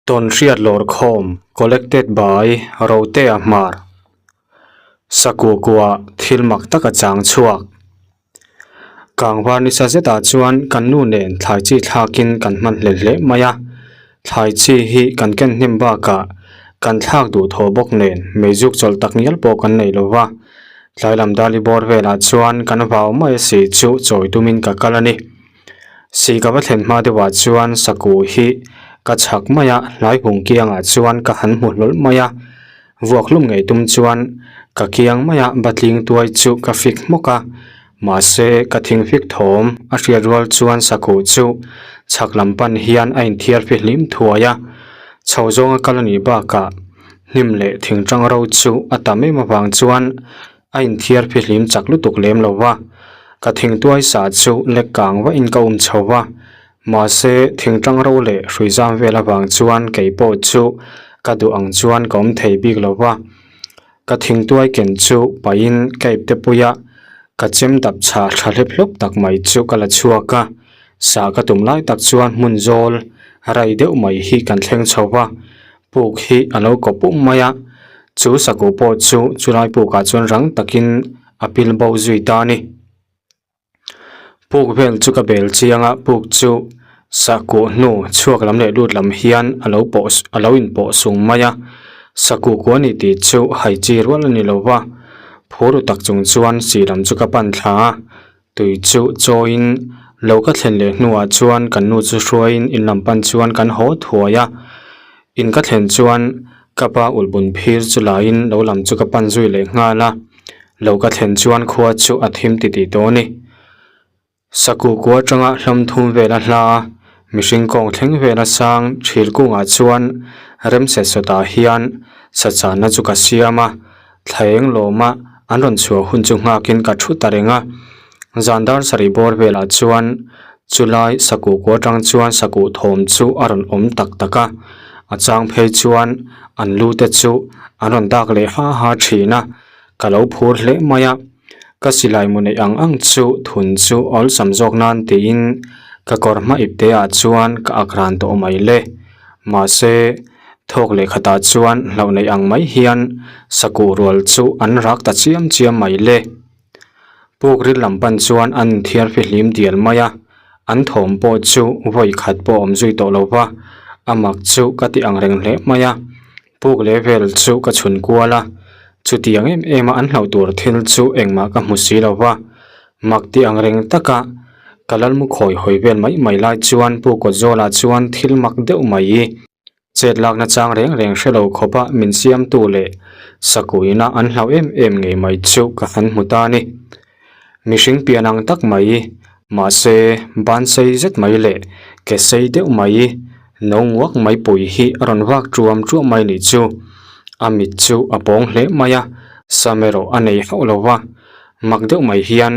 Tawnhriat lawrkhawm Collected by Rotea Hmar Sakukua thil mak taka chang chhuak Kangvar nisa zetah chuan kan nu nen thlai chi thlakin kan hman hlel hle mai a, thlai chi hi kan ken hnem bakah kan thlak duh thaw bawk nen meizuk chawlh tak ngial pawh kan nei lo va, tlai lam dali bawr velah chuan kan vau mai a si chu chawi tumin ka kal a ni. Si ka va thlen hma deuhah chuan saku hi ka chhak mai a, hlai hung kiangah chuan ka han hmu hlawl mai a, vuak hlum ngei tum chuan ka kiang mai a, batling tuai chu ka fik hmawk a, mahse ka thing fik thawm a hriat rual chuan saku chu chhak lam pan hian a inthiar fihlim thuai a, chho zawnga kal a nih bakah hnim leh thing tang ro chu a tam em avang chuan A inthiar phihlim chak lutuk lem lo va, ka thingtuai sa chu lek kang vahin ka um chho va, mahse thingtang ro leh hrui zam vel avang chuan kei pawh chu ka duh ang chuan ka awm thei bik lo va. Ka thingtuai ken chu pahin ka ipte pui a, ka chem dap chhah tha hlep hlawp tak mai chu ka la chhuak a, sa ka tum lai tak chuan hmun zawl rai deuh mai hi kan thleng chho va, Puk hi a lo kaw pum mai a, chu sakuh pawh chu chulai pukah chuan rang takin a pil bo zui ta a ni. Puk vel chu ka bel chiang a, puk chu sakuh hnu chhuak lam leh lut lam hian a lo pawh a lo inpawh sung mai a, sakuh kua ni tih chu hai chi rual a ni lo va, phur u tak chung chuan sih lam chu ka pan thla a. Tui chu chawiin lo ka thlen leh hnuah chuan kan nu chu hruaiin in lam pan chuan kan haw thuai a, in ka thlen chuan ka pa ulhbun phir chu laiin lo lam chu ka pan zui leh nghal a, lo ka thlen chuan khua chu a thim titih tawh a ni. Sakukua atanga hlawm thum vel a hla a, mihring kawng thleng vel a sang thil kungah chuan remset sawtah hian sachanna chu ka siam a, Thlaeng lawma an rawn chhuah hun chu nghakin ka thu ta reng a, zan dar sarih bawr velah chuan chulai sakuh kua atang chuan sakuh thawm chu a rawn awm tak tak a, a chang phei chuan an lu te chu an rawn dak leh ha ha thin a, ka lo phur hle mai a, ka silai mu neih ang ang chu thun chu awlsam zawk nan tiin ka kawr hma ip te ah chuan ka ak ran tawh mai le, mahse. Thawk leh khatah chuan hlauh neih ang mai hian sakuh rual chu an rak ta chiam chiam mai le. Puk ril lam pan chuan an inthiar fihlim dial mai a, an thawm pawh chu vawi khat pawh awm zui tawh lo va, a mak chu ka ti ang reng hle mai a. Puk leh vel chu ka chhun kual a, chutiang em em a an hlauh tur thil chu engmah ka hmu si lo va, mak ti ang reng taka ka lalmu khawi hawi vel mai mai lai chuan Pu Kawtzawla chuan thil mak deuh mai Chet lakna chang reng reng hre lo khawpa min siamtu leh sakuina an hlau em em ngei mai chu ka han hmu ta a ni. Mihring pian ang tak mai, mahse ban sei zet mai leh ke sei deuh mai, no nguak mai pui hi a rawn vak ṭuam ṭuam mai nih chu. A mit chu a pawng hle mai a, sam erawh a nei hauh lo va, mak deuh mai hian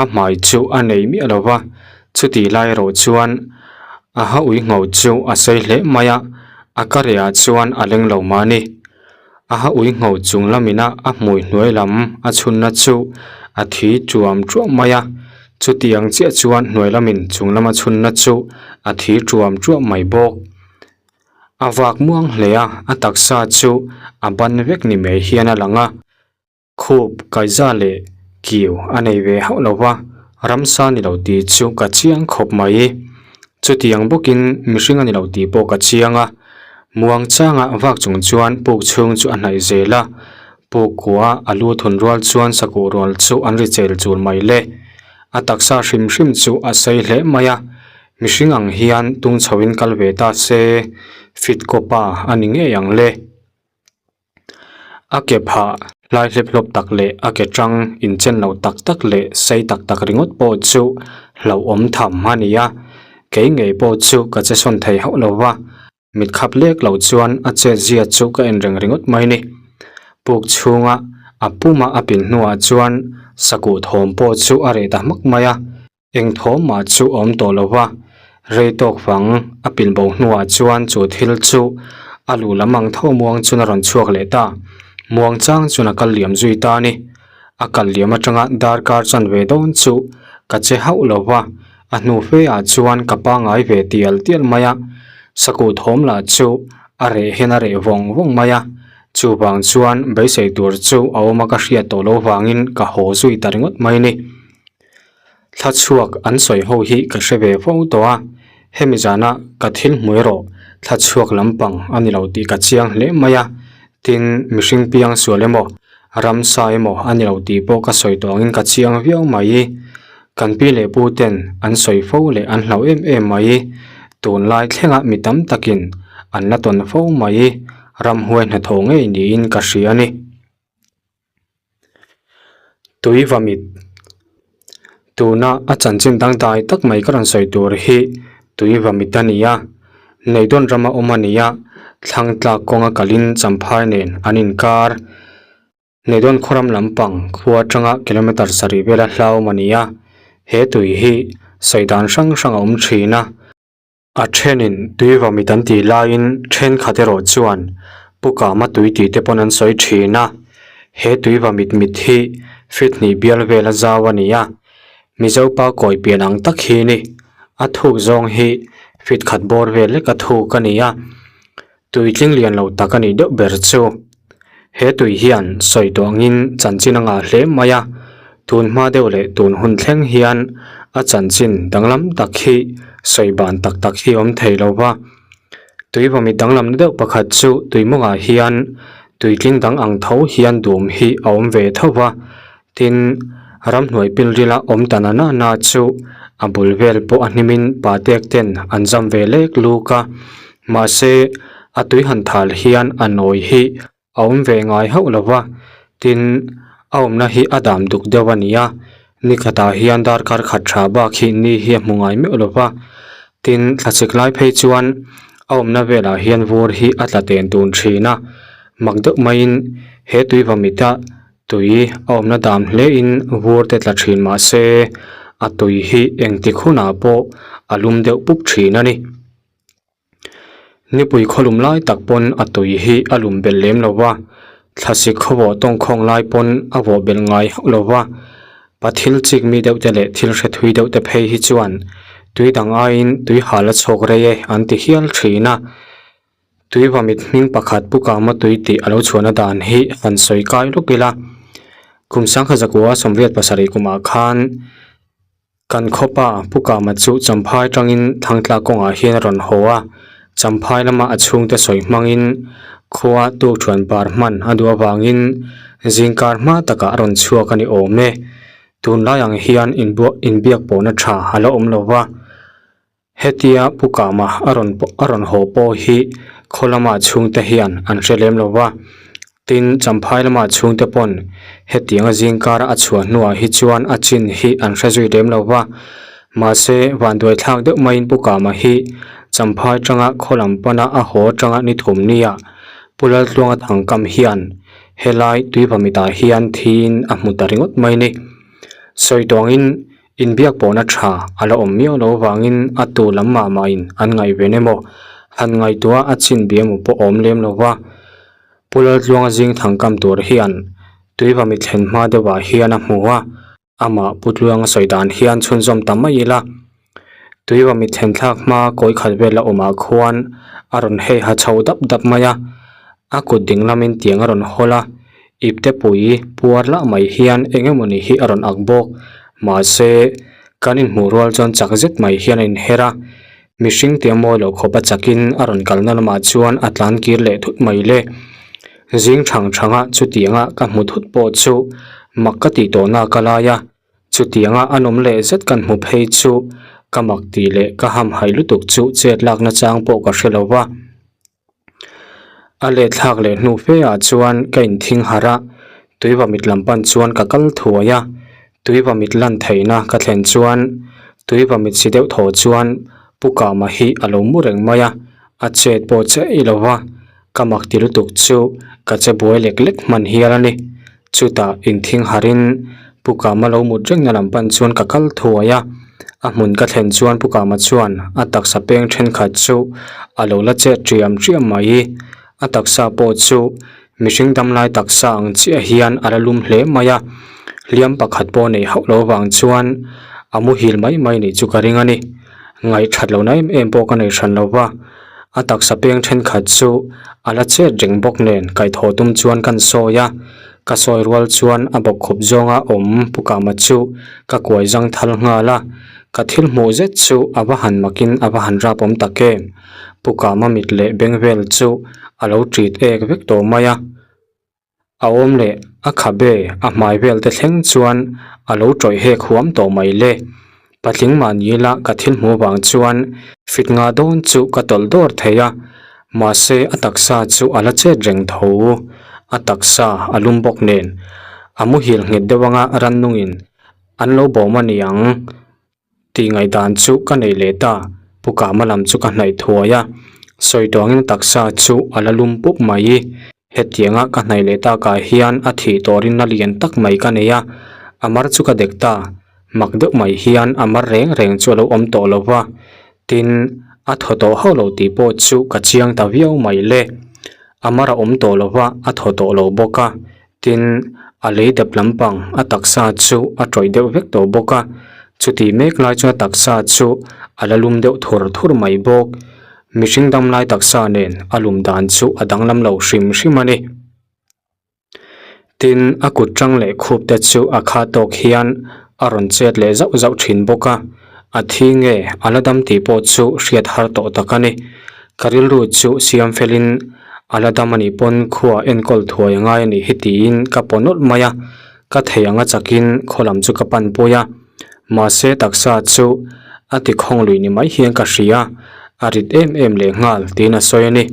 A hmai chu a nei miah lo va, chutih lai erawh chuan a ha ui ngho chu a sawi hle mai a, a ka rehah chuan a leng lo mahni. A ha ui ngho chung lamina a hmui hnuai lam a chhunna chu a thi ṭuam ṭuam mai a, chutiang chiah chuan hnuai lamin chung lama chhunna chu a thi ṭuam ṭuam mai bawk. A vak muang hle a, a taksa chu a ban vek ni mai hian a lang a. Khup, kaiza leh kiu a nei ve hauh lo va, ramsa ni lo tih chu ka chiang khawp mai. Chutiang bawkin mihring a ni lo tih pawh ka chiang a, muang changa vak chung chuan puk chhung chu a hnaih zel a, puk kua a lu thun rual chuan sakuh rual chu an ri chel chul mai le. A taksa hrim hrim chu a sei hle mai a, mihring ang hian tung chhoin kal ve ta se, fit kawpa a ni ngei ang le. A ke phah hlai hlep hlawp tak leh a ke tang inchen lo tak tak leh sei tak tak ringawt pawh chu hlauhawm tham a ni a, kei ngei pawh chu ka che sawn thei hauh lo va, mit khap lek lo chuan a chet zia chu ka en reng ringawt mai ni. Puk chhunga a puma a pin hnuah chuan sakuh thawm pawh chu a reh ta hmak mai a. Eng thawm mah chu a awm tawh lo va, rei tawk vang a pil bo hnuah chuan chu thil chu a lu lam ang tho muang chuan a rawn chhuak leh ta. Muang chang chuan a kal liam zui ta a ni. A kal liam atanga darkar chanve dawn chu ka che hauh lo va, a hnu fe ah chuan ka pangai ve tial tial mai a. Sakuh thawm lah chu a reh hian a reh vawng vawng mai a, chuvang chuan beisei tur chu a awm a ka hriat tawh loh vangin ka haw zui ta ringawt mai a ni. Thla chhuak an sawi ho hi ka hre ve fo tawh a, hemi zana ka thil hmu erawh thla chhuak lampang a ni lo tih ka chiang hle mai a, tin mihring piang sual emaw ramsa emaw a ni lo tih pawh ka sawi tawh angin ka chiang viau mai. Kan pi leh pu ten an sawi fo leh an hlauh em em mai. Tunlai thlengah mi tam takin an la tawn fo mai. Ramhuai hnathawh ngei niin ka hria a ni. Tui vamit Tuna a chanchin dangdai tak mai ka rawn sawi tur hi tui vamit a ni a. Neidawn rama awm a ni a, thlang tlak kawnga kalin Champhai nen an inkar. Neidawn khawram lampang khua atanga kilometre sarih vela hlauhawm a ni a, he tui hi sawi dan hrang hrang a awm thin a. A thenin tui vawmit an tih laiin thenkhat erawh chuan Pu Kama tui tih te pawn an sawi thin a, he tui vawmit mit hi feet hnih bial vela zau a ni a, Mizopa kawi pian ang tak hi ni, a thuk zawng hi feet khat bawr vel lek a thuk a ni a. Tui tling lian lo tak a nih deuh ber chu. He tui hian sawi tawh angin chanchin a ngah hle mai a, tun hma deuh leh tun hun thleng hian a chanchin danglam tak hi sawi ban tak tak hi a awm thei lo va. Tui vawmit danglamna deuh pakhat chu tui mawngah hian tui tling dang ang tho hian dum hi a awm ve tho va, Tin, ramhnuai pilrila awm ta na na na chu a bul vel pawh a hnimin patek ten an zam ve lek luk a, mahse a tui han thal hian a nawi hi a awm ve ngai hauh lo va, tin, a awmna hi a dam duk deuh a ni a, ni khatah hian darkar khat tha bak hi ni hi a hmu ngai meuh lo va, tin, thlachik lai phei chuan a awmna velah hian vur hi a tla ten tun thin a, mak deuh maiin he tui vamita Tui a awmna dam hlein vur te tla thin mah se a tui hi engtik hunah pawh a lum deuh pup thin a ni. Nipui khawlum lai tak pawn a tui hi a lum belh lem lo va, thlasik khawvawh tawngkhawng lai pawn a vawh belh ngai hauh lo va, pathil chik mi deuh te leh thil hre thui deuh te phei hi chuan tui dang aiin tui hal a chhawk rei e an ti hial thin a. Tui vamit hming pakhat Pu Kama tui tih a lo chhuahna dan hi han sawi kai lawk ila. Kum sangkhat zakua sawmriat pasarih kumah khan kan khawpa Pu Kama chu Champhai tangin Thangtla kawngah hian a rawn haw a, Champhai lama a chhungte sawi hmangin khua tukṭhuan bar hman a duh avangin zingkar hma takah a rawn chhuak a ni awm e. Tunlai ang hian inbiak pawhna tha a la awm lo va. Hetia Pu Kama a rawn a rawn haw pawh hi khaw lama chhungte hian an hre lem lo va, tin Champhai lama chhungte pawn hetianga zingkara a chhuah hnuah hi chuan a chin hi an hre zui lem lo va. Mahse, vanduaithlak deuh maiin Pu Kama hi Champhai tanga khaw lam pana a haw tanga ni thum nia Pu Laltluanga Thangkam hian helai Tuivamitah hian thiin a hmu ta ringawt mai ni. Sawi tawngin Inbiak pawhna tha a la awm miau lo vangin a tu lam mah mahin an ngaihven emaw, han ngaihtuah a chin bia emaw pawh awm lem lo va. Pu Laltluanga zing thangkam tur hian Tuivami thlen hma deuhah hian a hmu a, amah Pu Tluanga sawi dan hian chhunzawm ta mai ila. Tuivami thlen thlak hma kawi khat vel a awmah khuan a rawn hei ha chho dap dap mai a, a kut ding lamin tiang a rawn hawl a, Ipte pui puar lah mai hian eng emawni hi a rawn ak bawk. Mahse, kan inhmuh rual chuan chak zet mai hian a inher a, mihring tia mawi loh khawp a chakin a rawn kalna lamah chuan a tlan kir leh thut mai le. Zing thang thanga chutianga ka hmu thut pawh chu mak ka tih tawhna ka lai a, chutianga a nawm leh zet kan hmu phei chu ka mak tih leh ka hamhaih lutuk chu chet lakna chang pawh ka hre lo va. A let thlak leh hnu fe ah chuan ka inthing harh a, tuiva mit lam pan chuan ka kal thuai a, tuiva mit lan theihna ka thlen chuan tuiva mit si deuh thaw chuan Pu Kama hi a lo mu reng mai a, a chet pawh che i lo va, ka mak ti lutuk chu ka che buai lek lek hman hial a ni. Chutah inthing harhin Pu Kama lo mut rengna lam pan chuan ka kal thuai a, a hmun ka thlen chuan Pu Kama chuan a taksa peng thenkhat chu a lo la chet riam riam mai. A taksa pawh chu mihring damlai taksa ang chiah hian a la lum hle mai a, hliam pakhat pawh nei hauh lo vang chuan a muhil mai mai nih chu ka ring a ni. Ngaihthat lohna em em pawh ka nei hran lo va. A taksa peng thenkhat chu a la chet reng bawk nen kaihthawh tum chuan kan sawi a, ka sawi rual chuan a bawkkhup zawnga awm Pu Kama chu ka kuai zang thal nghal a, ka thil hmuh zet chu a va han makin a va han rap awm tak em. Pu Kama mit leh beng vel chu a lo ṭit ek vek tawh mai a. A awm leh a khabe a hmai vel te thleng chuan a lo tawih hek huam tawh mai le. Patling mahni ila ka thil hmuh vang chuan fit nga dawn chu ka tawlh dawr thei a, mahse a taksa chu a la chet reng tho. A taksa a lum bawk nen a muhil nghet deuh anga rannungin an lo bawm a niang. Tih ngaihdan chu ka nei leh ta, Pu Kama lam chu ka hnaih thuai a, sawi tawngin taksa chu a la lum pup mai. Hetianga ka hnaih leh takah hian a thih tawrin a lian tak mai ka nei a, a mar chu ka dek ta, mak deuh mai hian a mar reng reng chu a lo awm tawh lo va, tin, a thaw tawh hauh lo tih pawh chu ka chiang ta viau mai le. A mar a awm tawh lo va, a thaw tawh lo bawk a, Tin, a lei dap lampang a taksa chu a tawih deuh vek tawh bawk a, chutih mek lai chuan a taksa chu a la lum deuh thur thur mai bawk. Mihring dam lai taksa nen a lum dan chu a danglam lo hrim hrim a ni. Tin, a kut tang leh khup te chu a kha tawk hian a rawn chet leh zauh zauh thin bawk a, a thi nge a la dam tih pawh chu hriat har tawh tak a ni. Ka rilru chu siam felin a la dam a nih pawn khua enkawl thuai a ngai a nih hi tiin ka paw nawlh mai a, ka thei anga chakin khaw lam chu ka pan pui a, mahse taksa chu a ti khawng lui ni mai hian ka hria, a rit em em leh nghal tiin a sawi a ni.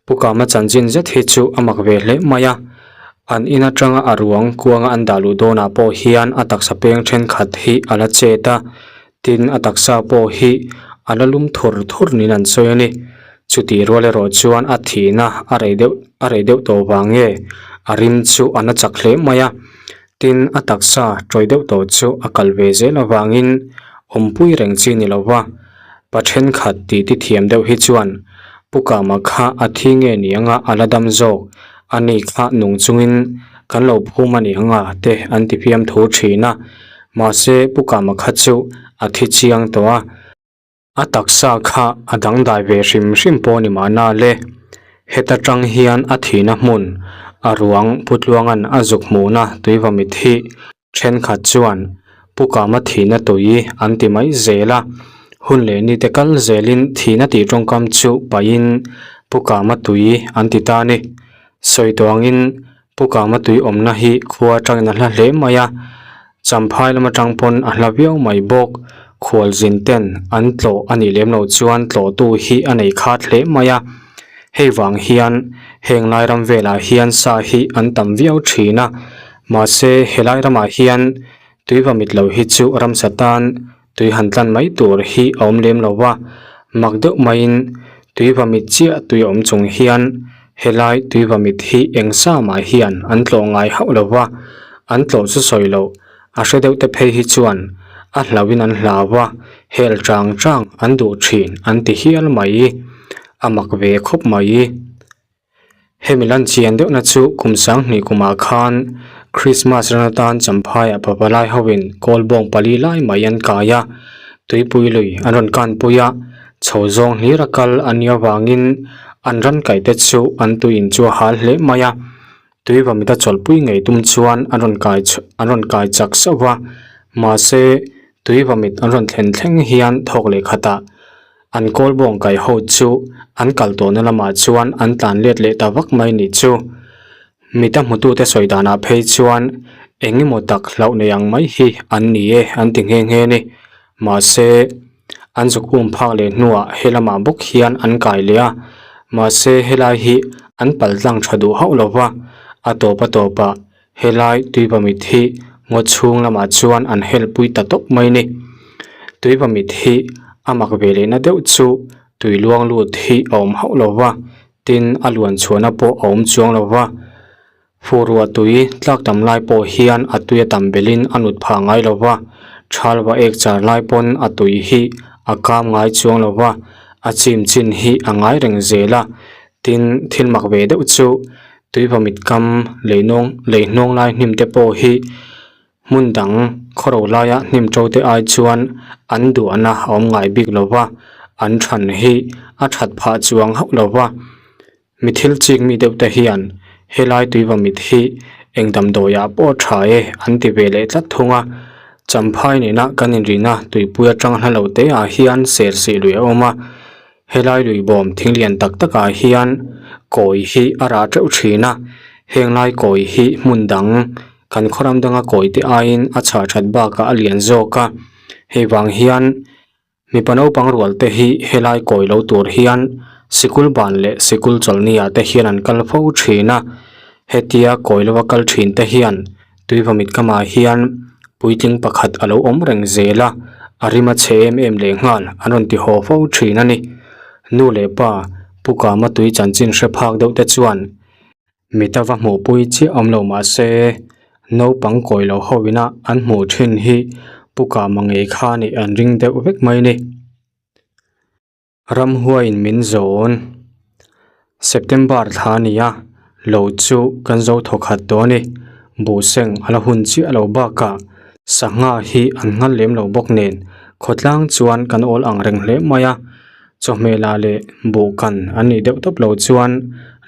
Pu Kama chanchin zet hi chu a mak ve hle mai a, an in atanga a ruang kuanga an dah luh dawnah pawh hian a taksa peng thenkhat hi a la chet a, Tin, a taksa pawh hi a la lum thur thur niin an sawi a ni. Chutih rual erawh chuan a thihna a rei deuh a rei deuh tawh vang nge a rim chu a na chak hle mai a. Tin, a taksa tawih deuh tawh chu a kal ve zel avangin awmpui reng chi ni lo va. Pa thenkhat tih ti thiam deuh hi chuan Pu Kama kha a thi nge ni anga a la dam zawk a ni kha nung chungin kan lo phum a ni anga te an ti fiam thu thin a. Mahse, Pu Kama kha chu a thi chiang tawh a, a taksa kha a dangdai ve hrim hrim pawh ni mahna le. Heta tang hian a thihna hmun, a ruang Pu Tluanga'n a zuk hmuhna tuivamit hi thenkhat chuan Pu Kama thihna tui an ti mai zel a. Hun leh nite kal zelin thihna tih tawngkam chu pahin Pu Kama tui an ti ta a ni. Sawi tawh angin Pu Kama tui awmna hi khua atangin a hla hle mai a, Champhai lam atang pawn a hla viau mai bawk. Khualzin ten an tlawh a nih lem loh chuan tlawhtu hi a nei khat hle mai a, hei vang hian heng lai ram velah hian sa hi an tam viau thin a, mahse helai ramah hian tuiva mit lo hi chu ramsa tan Tui han tlan mai tur hi a awm lem lo va, mak deuh maiin tui va mit chiah tui a awm chung hian helai tui va mit hi eng sa mah hian an tlawh ngai hauh lo va, an tlawh chu sawi loh a hre deuh te phei hi chuan a hlauhin an hlau va, hel chang chang an duh thin an ti hial mai, a mak ve khawp mai. Hemi lan chian deuhna chu kum sanghnih kumah khan Christmas ran atan Champhaiah pavalai hoin kawlbawng pali lai mai an kai a, tuipui lui an rawn kanpui a, chho zawng hlir a kal a nih avangin an ran kaihte chu an tuiin chu a hal hle mai a, tuiva mita chawlhpui ngei tum chuan an rawn kai an rawn kai chak sauh va, mahse tuiva mit an rawn thlen thleng hian thawk leh khatah An kawl bawng kai ho chu an kal tawhna lamah chuan an tlan let leh ta vak mai nih chu. Mita hmutute sawi danah phei chuan eng emaw tak hlauh nei ang mai hi an ni e an ti nghe nghe a ni. Mahse, an zuk um phak leh hnuah he lamah bawk hian an kai leh a, mahse helai hi an pal tlang tha duh hauh lo va, a tawp a tawpah Helai tuivamit hi ngaw chhung lamah chuan an helpui ta tawp mai ni. Tuivamit hi a mak ve lehna deuh chu tui luang lut hi a awm hauh lo va, tin a luan chhuahna pawh a awm chuang lo va. Furua tui tlak tam lai pawh hian a tui a tam belhin a nut phah ngai lo va, thal va ek char lai pawn a tui hi a kam ngai chuang lo va, a chim chin hi a ngai reng zel a. Tin thil mak ve deuh chu Tuivamit kam leinawng lei hnawng lai hnim te pawh hi hmun dang khawro laia hnim to te ai chuan an duahna a awm ngai bik lo va, an than hi a that phah chuang hauh lo va. Mi thil chik mi deuh te hian helai tuivamit hi eng damdawiah pawh tha e an ti ve leh tlat thung a. Champhai nena kan inrina tuipui atang hla lo te ah hian sersih lui a awm a. Helai lui bawm thing lian tak tak ah hian kawi hi a rah teuh thin a. Heng lai kawi hi hmun dang kan khaw ram danga kawi te aiin a chhah that bakah a lian zawk a. Hei vang hian Mipa naupang rual te hi helai kawi lo tur hian sikul ban leh sikul chawlhni ah te hian an kal fo thin a, hetia kawi lova kal thin te hian tuivamit kamah hian puitling pakhat a lo awm reng zel a, a rim a chhe em em leh nghal an rawn ti haw fo thin a ni. Nu leh pa Pu Kama tui chanchin hre phak deuh te chuan Mita va hmuhpui chiah awm lo mah se, naupang kawi lo ho ina an hmuh thin hi Pu Kama ngei kha nih an ring deuh vek mai ni. Ramhuaiin min zawn. September thla a ni a, lo chu kan zo thaw khat tawh a ni. Buhseng a la hun chiah lo bakah sangha hi an nghal lem lo bawk nen khawtlang chuan kan awl ang reng hle mai a. Chawhmeh lah leh buh kan an nih deuh tawp lo chuan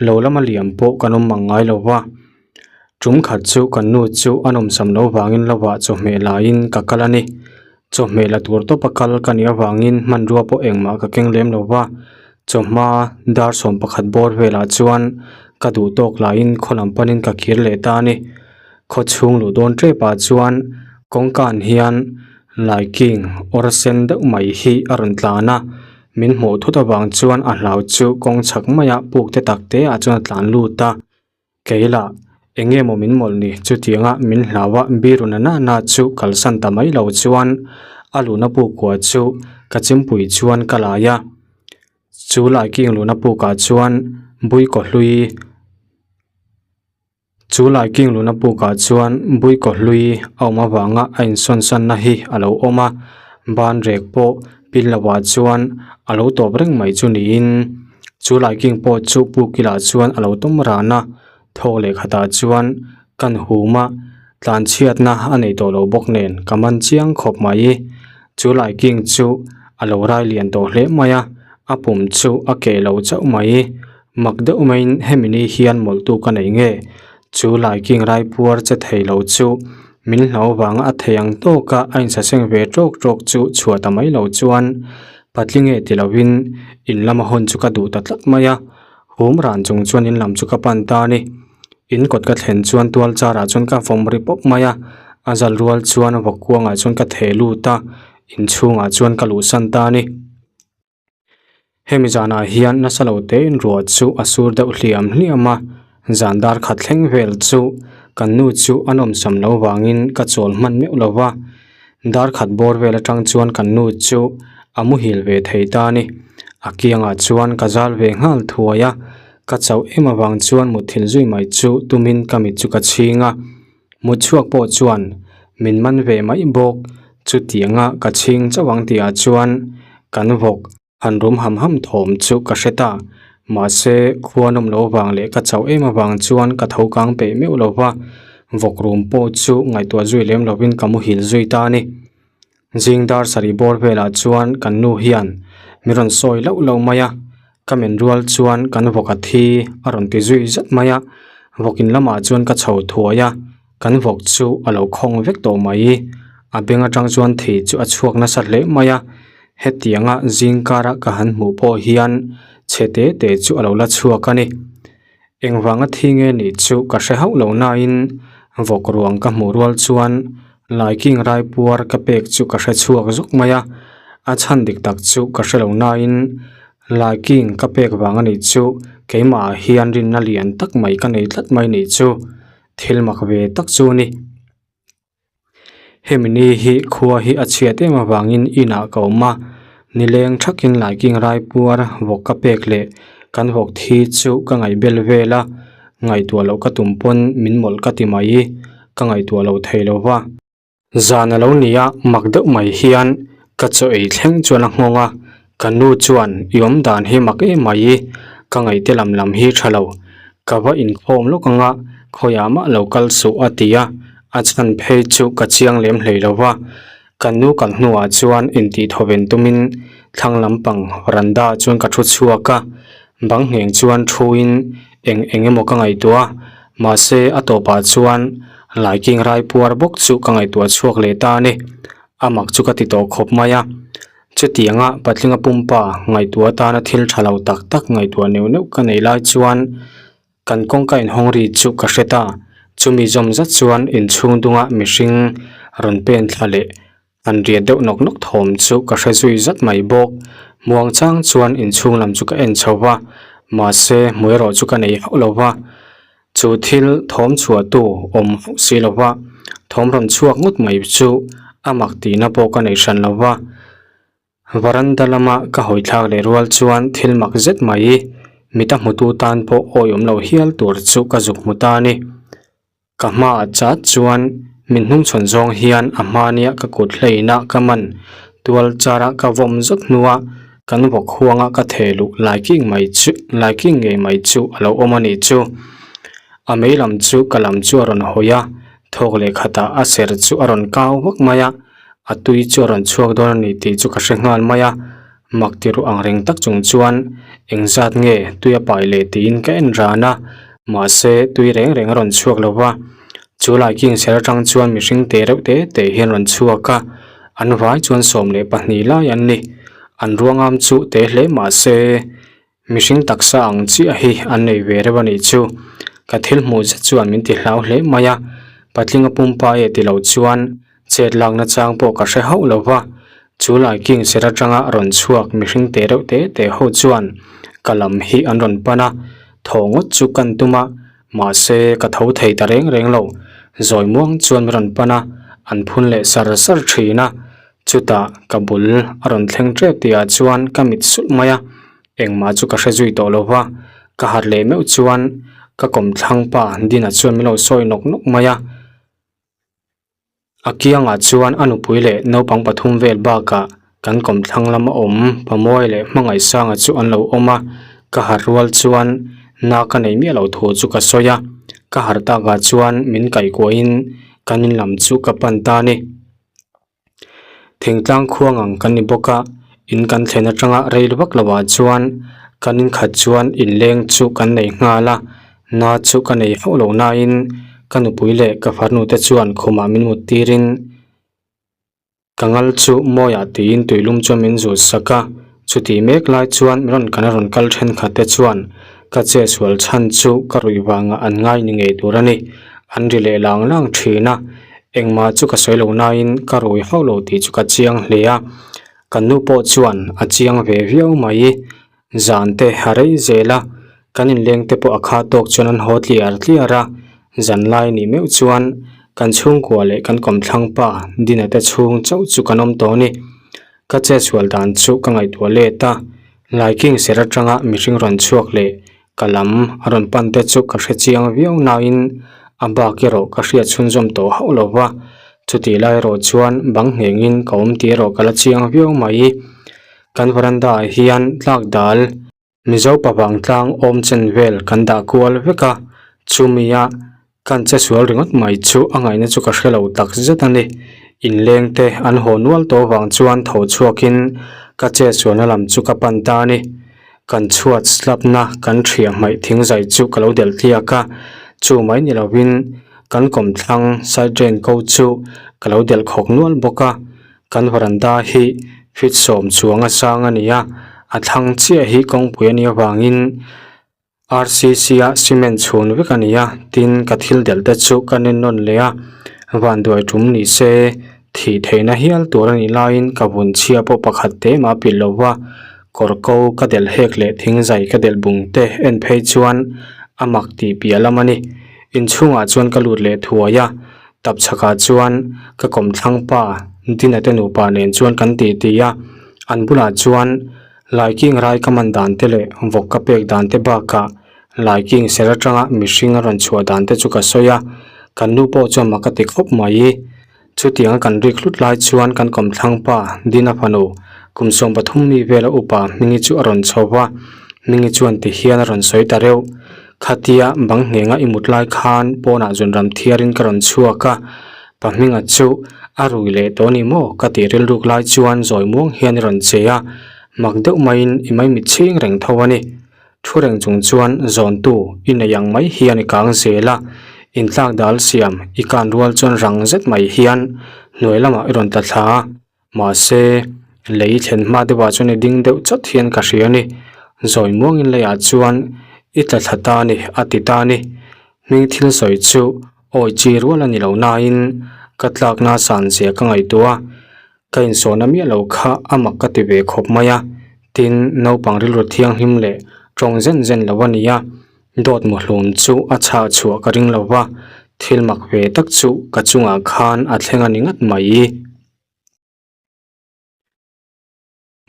lo lama liam pawh kan awm mang ngai lo va. Tum khat chu kan nu chu a nawmsam lo vangin lovah chawhmeh laiin ka kal a ni. Chawhmeh la tur tawpa kal ka nih avangin hmanrua pawh engmah ka keng lem lo va. Chawhma dar 11 bawr velah chuan ka duh tawk laiin khaw lam panin ka kir leh ta a ni. Khaw chhung luh dawn tepah chuan kawngkan hian Laiking awr sen deuh mai hi a rawn tlan a, min hmuh thut avang chuan a hlau chu kawng chhak maia puk te tak te ah chuan a tlan lut a, kei lah eng nge maw min mawlh ni chutianga min hlau a biru na na na chu kalsan ta mai lo chuan a luhna puk kua chu ka chimpui chuan ka lai a, chu laiking luhna pukah chuan buikaw hlui. Chu laiking luna pukah chuan buikaw hlui a awm avanga a insawn sanna hi a lo awm a, ban rek pawh pin lovah chuan a lo tawp reng mai chu niin chu laiking pawh chu puk kilah chuan a lo tawm ran a, thawk leh khatah chuan kan hum a, tlan chhiatna a nei tawh lo bawk nen ka man chiang khawp mai. Chu laiking chu a lo rai lian tawh hle mai a, a pum chu a keh lo chauh mai. Mak deuh maiin hemi ni hian mawlhtu ka nei nge? Chu laiking raipuar che thei lo chu min hlau vanga a thei ang tawka a insaseng ve tawk tawk chu chhuah ta mai lo chuan patlinge ti lovin in lama hawn chu ka duh ta tlat mai a, hum ran chung chuan in lam chu ka pan ta a ni. In kawt ka thlen chuan tual charah chuan ka vawm ri pawp mai a, a zal rual chuan vawkkuangah chuan ka theh lut a, inchhungah chuan ka luhsan ta a ni. Hemi zanah hian nasa lo tein ruah chu a sur deuh hliam hliam a, zan dar khat thleng vel chu kan nu chu a nawmsam lo vangin ka chawl hman meuh lo va, dar khat bawr vel atang chuan kan nu chu a muhil ve thei ta a ni. A kiangah chuan ka zal ve nghal thuai a, ka chauh em avang chuan mutthilh zui mai chu tumin ka mit chu ka chhing a. Mut chhuak pawh chuan min man ve mai bawk, chutianga ka chhing chauh ang tihah chuan kan vawk han rum ham ham thawm chu ka hre ta. Mahse, khua nawm lo vang leh ka chauh em avang chuan ka tho kang peih meuh lo va, vawk rum pawh chu ngaihtuah zui lem lovin ka muhil zui ta a ni. Zing dar sarih bawr velah chuan kan nu hian min rawn sawi loh loh mai a, ka men rual chuan kan vawk a thi a rawn ti zui zat mai a, vawk in lamah chuan ka chho thuai a, kan vawk chu a lo khawng vek tawh mai, a beng atang chuan thi chu a chhuak nasa hle mai a, hetianga zing kara ka han hmuh pawh hian chhe te te chu a lo la chhuak a ni. Engvanga thi nge nih chu ka hre hauh lo nain vawk ruang ka hmuh rual chuan laiking raipuar ka pek chu ka hre chhuak zuk mai a, a chhan dik tak chu ka hre lo nain laiking ka pek vang a nih chu keimah ah hian rinna lian tak mai ka nei tlat mai nih chu thil mak ve tak chu a ni. Hemi ni hi khua hi a chhiat em avangin inah ka awm a, nileng thakin laiking raipuar vawk ka pek leh kan vawk thi chu ka ngaihbel vel a, ngaihtuah loh ka tum pawn min mawlh ka ti mai, ka ngaihtuah lo thei lo va. Zan a lo ni a, mak deuh mai hian ka chaw ei thleng chuan a nghawng a, ka nu chuan i awm dan hi mak em mai, ka ngaihte lam lam hi tha lo, ka va inkhawm lawk anga khawiah mah lo kal suh a ti a, a chhan phei chu ka chiang lem hlei lo va, ka nu kal hnuah chuan intih thawven tumin. Thlang lampang varanda ah chuan ka thu chhuak a, bang ngheng chuan thu in eng eng emaw ka ngaihtuah a, mahse a tawpah chuan laiking rai puar bawk chu ka ngaihtuah chhuak leh ta a ni. A mak chu ka ti tawh khawp mai a, chutianga patlinga pumpa ngaihtuah atana thil tha lo tak tak ngaihtuah neuh neuh ka neih lai chuan Kan kawngka inhawng ri chu ka hre ta, chumi zawm zat chuan inchhung dunga mihring rawn pen thla leh han riat deuh nawk nawk thawm chu ka hre zui zat mai bawk. Muang chang chuan inchhung lam chu ka en chho va, mahse hmu erawh chu ka nei hauh lo va, chu thil thawm chhuah tu awm hauh si lo va, thawm rawn chhuak ngawt mai chu a mak tihna pawh ka nei hran lo va. Varanda lama ka hawi thlak leh rual chuan thil mak zet mai mita hmutu tan pawh awi awm lo hial tur chu ka zuk hmu ta a ni. Ka hmaah chat chuan min hnungchhawn zawng hian a hmania ka kut hleina ka man tual chara ka vawm zawt hnua kan vawk huanga ka theh luh laiking mai chu laiking ngei mai chu a lo awm a nih chu. A mei lam chu ka lam chu a rawn hawi a, thawk leh khatah a ser chu a rawn kau vak mai a. A tui chu a rawn chhuak dawn a ni tih chu ka hre nghal mai a, mak ti ruh ang reng tak chung chuan engzat nge tui a pai leh tiin ka en ran a, mahse tui reng reng a rawn chhuak lo va, chu lai king ser atang chuan mihring te reuh te te hian rawn chhuak a, an vai chuan 12 lai an ni, an ruangam chu te hle mahse. Mihring taksa ang chiah hi an nei ve reuh a nih chu. Ka thil hmuh zet chuan min ti hlau hle mai a, patlinga pumpa e ti lo chuan chet lakna chang pawh ka hre hauh lo va. Chu lai king ser atanga rawn chhuak mihring te reuh te te ho chuan ka lam hi an rawn pan a, thaw ngawt chu kan tum a, mahse ka tho thei ta reng reng lo. Zawi muang chuan min rawn pan a, an phun leh sar sar thin a. Chutah ka bul a rawn thleng tep tihah chuan ka mit sulh mai a, engmah chu ka hre zui tawh lo va, ka harh leh meuh chuan ka kawmthlang pa Dina chuan min lo sawi nawk nawk mai a. A kiangah chuan a nupui leh naupang pathum vel bakah kan kawmthlang lama awm Pamawi leh Hmangaihsanga chu an lo awm a, ka harh rual chuan na ka nei miah lo thu chu ka sawi a, ka harh takah chuan min kaihkuahin kan in lam chu ka pan ta a ni. Thingtlang khuang ang kan ni bawk a, in kan thlen atanga rei vak lovah chuan kan inkhat chuan inleng chu kan nei nghal a, na chu ka nei hauh lo nain ka nupui leh ka farnu te chuan khumah min mut tirin ka ngal chu mawiah tiin tuilum chuan min zut sak a, chutih mek lai chuan min rawn kan a rawn kal thenkhat te chuan ka che sual chhan chu ka ruih vangah an ngai ni ngei tur a ni, an ri leh lang lang thin a. Engmah chu ka sawi lo nain ka rui hauh lo tih chu ka chiang hle a, kan nu pawh chuan a chiang ve viau mai. Zan te a rei zel a, kan inleng te pawh a kha tawk chuan an haw tliar tliar a, zan lai nih meuh chuan kan chhungkua leh kan kawmthlang pa Dina te chhung chauh chu kan awm tawh a ni. Ka chetsual dan chu ka ngaihtuah let a, Laiking ser atanga mihring rawn chhuak leh Ka lam a rawn pan te chu ka hre chiang viau nain a bak erawh ka hriat chhunzawm tawh hauh lo va, chutih lai erawh chuan bang nghengin ka awm tih erawh ka la chiang viau mai. Kan varanda ah hian tlak dal Mizo pavang tlang awm chen vel kan dah kual vek a, chumi a Kan che sual ringawt mai chu a ngaihna chu ka hre lo tak zet a ni. Inleng te an haw nual tawh vang chuan tho chhuakin ka che sualna lam chu ka pan ta a ni. Kan chhuat slab na kan thiah hmaih thing zai chu ka lo delh tliak a, chu mai ni lovin kan kawmthlang side drain ko chu ka lo delh khawk nual bawk a. Kan varanda hi feet sawm chuang a sang a ni a, a thlang chiah hi kawngpui a nih avangin R_C_C a cement chhun vek a ni a tin ka thil delh te chu ka nen nawn leh a vanduai tum ni se thih theihna hial tur a nih laiin ka vun chhia pawh pakhat te mah a pilh lo va kawr ko ka delh hek leh thing zai ka delh bung te en phei chuan a mak tih piah lam a ni inchhungah chuan ka lut leh thuai a tap chhakah chuan ka kawmthlang pa Dina te nupa nen chuan kan titi a an bulah chuan. Laiking rai ka man dan te leh vawk ka pek dan te bakah laiking ser atanga mihring a rawn chhuah dan te chu ka sawi a, kan nu pawh chuan mak a ti khawp mai. Chutianga kan rik hlut lai chuan kan kawmthlang pa Dina fanu kum 13 mi vela upa Hmingi chu a rawn chho va, Hmingi chuan ti hian a rawn sawi ta reuh. Khatia bang nghenga i mut lai khan pawnah zunram thiarin ka rawn chhuak a, pa Hminga chu a rui leh tawh a ni maw ka tih rilruk lai chuan zawi muang hian i rawn che a. Mak deuh maiin i maimit chhing reng tho a ni. Thu reng chung chuan zawntu i nei ang mai hian i kang zel a, intlak dal siam i kan rual chuan rang zet mai hian hnuai lamah i rawn tla thla a, mahse lei thlen hma deuhah chuan i ding deuh chawt hian ka hria a ni. Zawi muangin leiah chuan i tla thla ta a ni a ti ta a ni. Hming thil sawi chu awi chi rual a ni lo nain ka tlakna san zia ka ngaihtuah a. Ka insawhna miah lo kha a mak ka ti ve khawp mai a, tin naupang rilru thianghlim leh tawng zen zen lo a ni a, dawt muhlum chu a chhah chhuah ka ring lo va, thil mak ve tak chu ka chungah khan a thleng a ni ngat mai.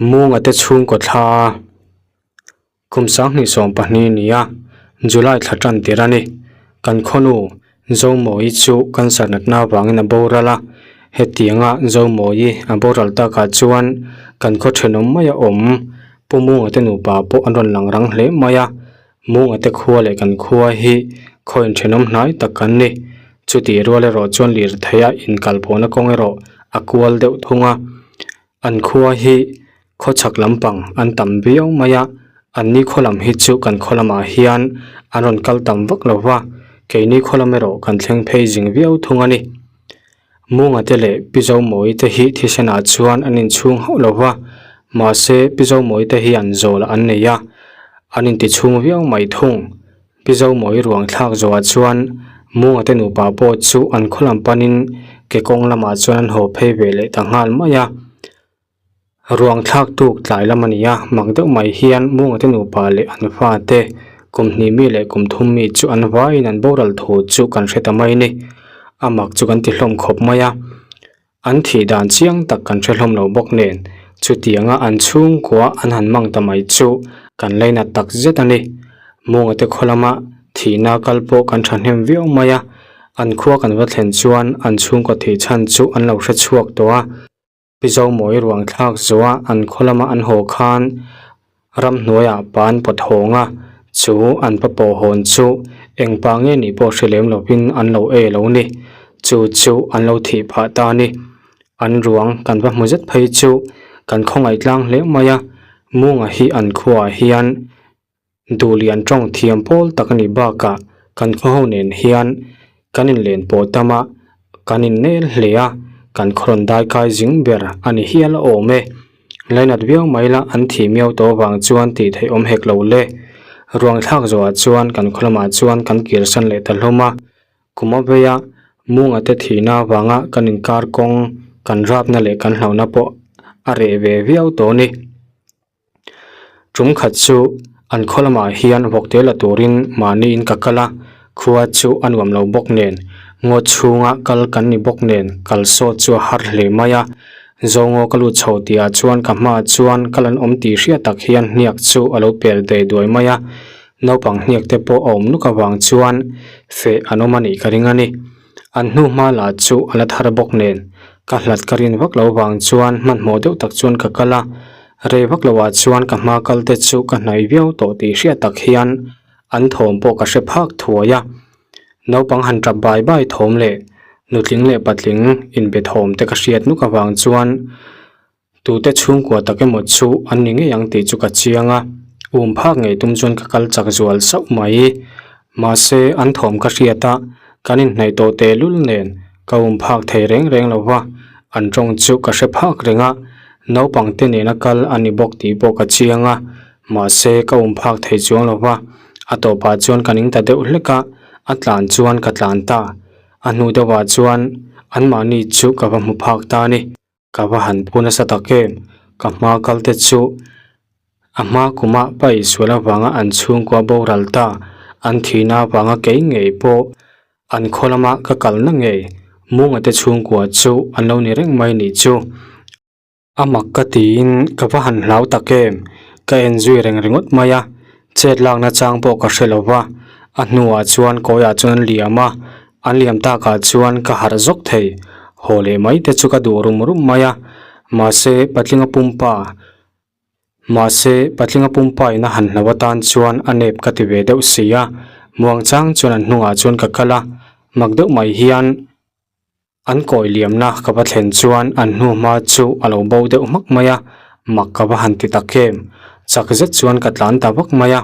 Munga te chhungkaw thla Kum 2020 ni a, July thla tan tir a ni. Kan khawnu Zomawi chu cancer natna avangin a boral a, hetianga Zomawi a boral takah chuan kan khaw thenawm mai a awm. Pu Munga te nupa pawh an rawn lang rang hle mai a, Munga te khua leh kan khua hi khaw inthenawm hnai tak kan ni. Chutih rual erawh chuan lirtheia inkalpawhna kawng erawh a kual deuh thung a. An khua hi khawchhak lampang an tam viau mai a, an ni khaw lam hi chu kan khaw lamah hian an rawn kal tam vak lo va, keini khaw lam erawh kan thleng phei zing viau thung a ni. Munga te leh Pi Zomawi te hi thisenah chuan an inchhung hauh lo va, mahse Pi Zomawi te hian zawl an nei a, an intichhung viau mai thung. Pi Zomawi ruang thlak zawhah chuan Munga te nupa pawh chu an khaw lam panin ke kawng lamah chuan an haw phei ve leh ta nghal mai a. Ruang thlak tuk tlai lam a ni a, mak deuh mai hian Munga te nupa leh an fate kum hnih mi leh kum thum mi chu an vaiin an boral thu chu kan hre ta mai ni. A mak chu kan ti hlawm khawp mai a. An thih dan chiang tak kan hre hlawm lo bawk nen, chutianga an chhungkua an han mang ta mai chu kan lainat tak zet a ni. Munga te khaw lama thihna kal pawh kan thahnem viau mai a, an khua kan va thlen chuan an chhungkaw thih chhan chu an lo hre chhuak tawh a. Pi Zomawi ruang thlak zuah an khaw lama an haw khan Ramhnuaiah pa an pawt hawng a, chu an pa pawh hawn chu eng pa nge nih pawh hre lem lovin an lo e lo ni. Chu chu an lo thih phah ta a ni. An ruang kan va hmu zet phei chu kan khawngaih tlang hle mai a, Munga hi an khuaah hian Duhlian tawng thiam pawl tak a nih bakah kan khaw ho nen hian kan inlen pawh tam a, kan innel hle a, kan khaw rawn dai kai zing ber a ni hial a awm e. Lainat viau mai la an thih miau tawh avang chuan tih theih awm hek lo le. Ruang thlak zawhah chuan kan khaw lamah chuan kan kirsan leh ta hlawm a, kum a vei a, Munga te thihna avanga kan inkar kawng kan rapna leh kan hlauhna pawh a reh ve viau tawh a ni. Tum khat chu an khaw lamah hian vawk te la turin mahniin ka kal a, khua chu a nuam lo bawk nen, ngaw chhunga kal kan ni bawk nen kal sawt chu a har hle mai a. Zawngaw ka lut chho tihah chuan ka hmaah chuan kal an awm tih hriat tak hian hniak chu a lo pel dei duai mai a, naupang hniak te pawh a awm nuk avang chuan feh an awm a nih ka ring a ni. An hnu hma lah chu a la thar bawk nen, ka hlat ka rin vak lo vang chuan hmanhmawh deuh tak chuan ka kal a, rei vak lo ah chuan ka hma kal te chu ka hnaih viau tawh tih hriat tak hian an thawm pawh ka hre phak thuai a. Naupang han tap bai bai thawm leh nutling leh patling inbe thawm te ka hriat nuk avang chuan Tute chhungkua tak emaw chu an ni ngei ang tih chu ka chiang a, um phak ngei tum chuan ka kal chak zual sauh mai. Mahse, an thawm ka hriat a, kan inhnaih tawh tehlul nen ka um phak thei reng reng lo va, an tawng chu ka hre phak reng a, naupang te nena kal a ni bawk tih pawh ka chiang a, mahse ka um phak thei chuang lo va, a tawpah chuan ka ning ta deuh hlek a, a tlan chuan ka tlan ta. A hnu deuhah chuan anmahni chu ka va hmu phak ta a ni. Ka va han phu nasa tak em? Ka hma kal te chu a hma kuma pa Isual avanga an chhungkua boral ta, an thihna avanga kei ngei pawh an khaw lama ka kalna ngei Munga te chhungkua chu an lo ni reng mai nih chu. A mak ka tiin ka va han hlau tak em? Ka en zui reng ringawt mai a, chet lakna chang pawh ka hre lo va, a hnuah chuan kawiah chuan an liam a, An liam takah chuan ka harh zawk thei. Haw leh mai te chu ka duh rum rum mai a. Mahse, patlinga pumpa Mahse, patlinga pumpa in a han hlo atan chuan a nep ka ti ve deuh si a. Muang chang chuan an hnungah chuan ka kal a. Mak deuh mai hian an kawi liamna ka va thlen chuan an hnu hma chu a lo bo deuh hmak mai a. Mak ka va han ti tak em? Chak zet chuan ka tlan ta vak mai a,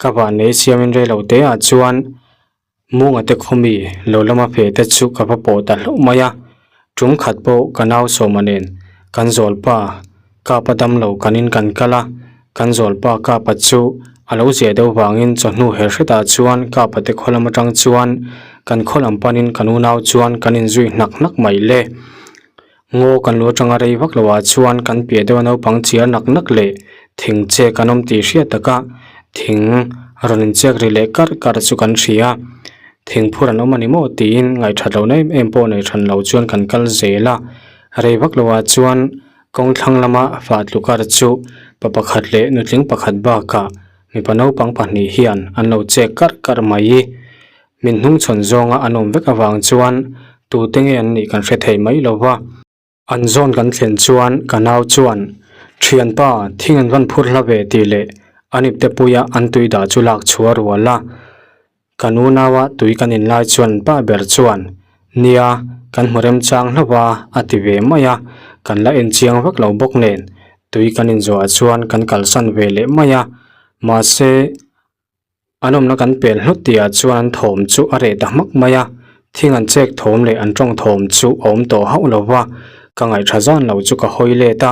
ka vannei siamin rei lo te ah chuan Munga te khawmi lo lama fe te chu ka va pawh ta hlauh mai a, tum khat pawh ka nau sawma nen kan zawlpa kapa dam lo kanin kan kal a, kan zawlpa kapa chu a lo zia deuh vangin chawhnu her hretah chuan kapa te khaw lam atang chuan kan khaw lam panin kan unau chuan kan inzui hnak hnak mai le. Ngaw kan lu atanga rei vak lo ah chuan kan piah deuh a naupang chiar nak nak leh thing chek an awm tih hriat taka thing rawn inchek ri leh karh karh chu kan hria. Thing phur an awm a ni maw tiin ngaihthat lohna em em pawh nei hran lo chuan kan kal zel a. Rei vak lo ah chuan kawng thlang lama fah tlu kar chu pa pakhat leh nutling pakhat bakah mipa naupang pahnih hian an lo chek karh karh mai. Min hnungchhawn zawnga an awm vek avang chuan tute nge an nih kan hre thei mai lo va. An zawn kan thlen chuan ka nau chuan, Thianpa, thing an van phur hla ve tih leh an ipte puia an tui dah chu lak chhuah rual a. Ka nu naua tui kan in lai chuan pa ber chuan, Nia, kan hmu remchang hlauh a, a ti ve mai a. Kan la en chiang vak lo bawk nen tui kan inzawhah chuan kan kalsan ve leh mai a. Mahse, An awmna kan pel hlawt tihah chuan an thawm chu a reh ta hmak mai a, thing an chek thawm leh an tawng thawm chu a awm tawh hauh lo va, ka ngaihṭha zan lo chu ka hawi let a,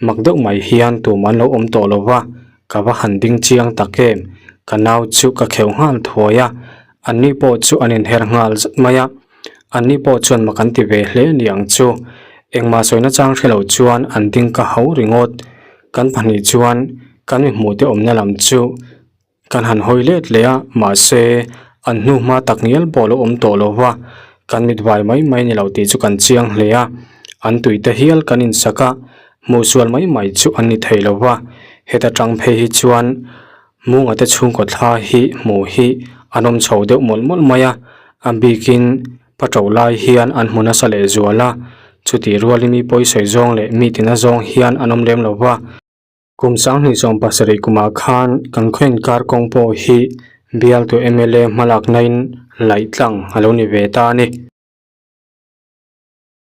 mak deuh mai hian tum an lo awm tawh lo va, ka va han ding chiang tak em, ka nau chu ka kheuh nghal thuai a, anni pawh chu an inher nghal zat mai a, anni pawh chuan mak an ti ve hle ni ang chu, engmah sawina chang hre lo chuan an ding ka hau ringawt, kan pahnih chuan kan mi hmuhte awmna lam chu. Kan han hawi let leh a, mahse an hnu hma tak ngial pawh lo awm tawh lo va, kan mit vai mai mai ni lo tih chu kan chiang hle a, an tuite hial kan insak a, hmuh sual mai mai chu an ni thei lo va, heta tang phei hi chuan Munga te chhungkaw thla hi hmuh hi an awm chho deuh mawlh mawlh mai a, a bikin pa to lai hian an hmu nasa leh zual a, chutih rualin mi pawisawi zawng leh mi tina zawng hian an awm lem lo va. Kum 2017 kumah khan kan khaw inkar kawng pawh hi bialtu mla hmalaknain laih tlang a lo ni ve ta a ni.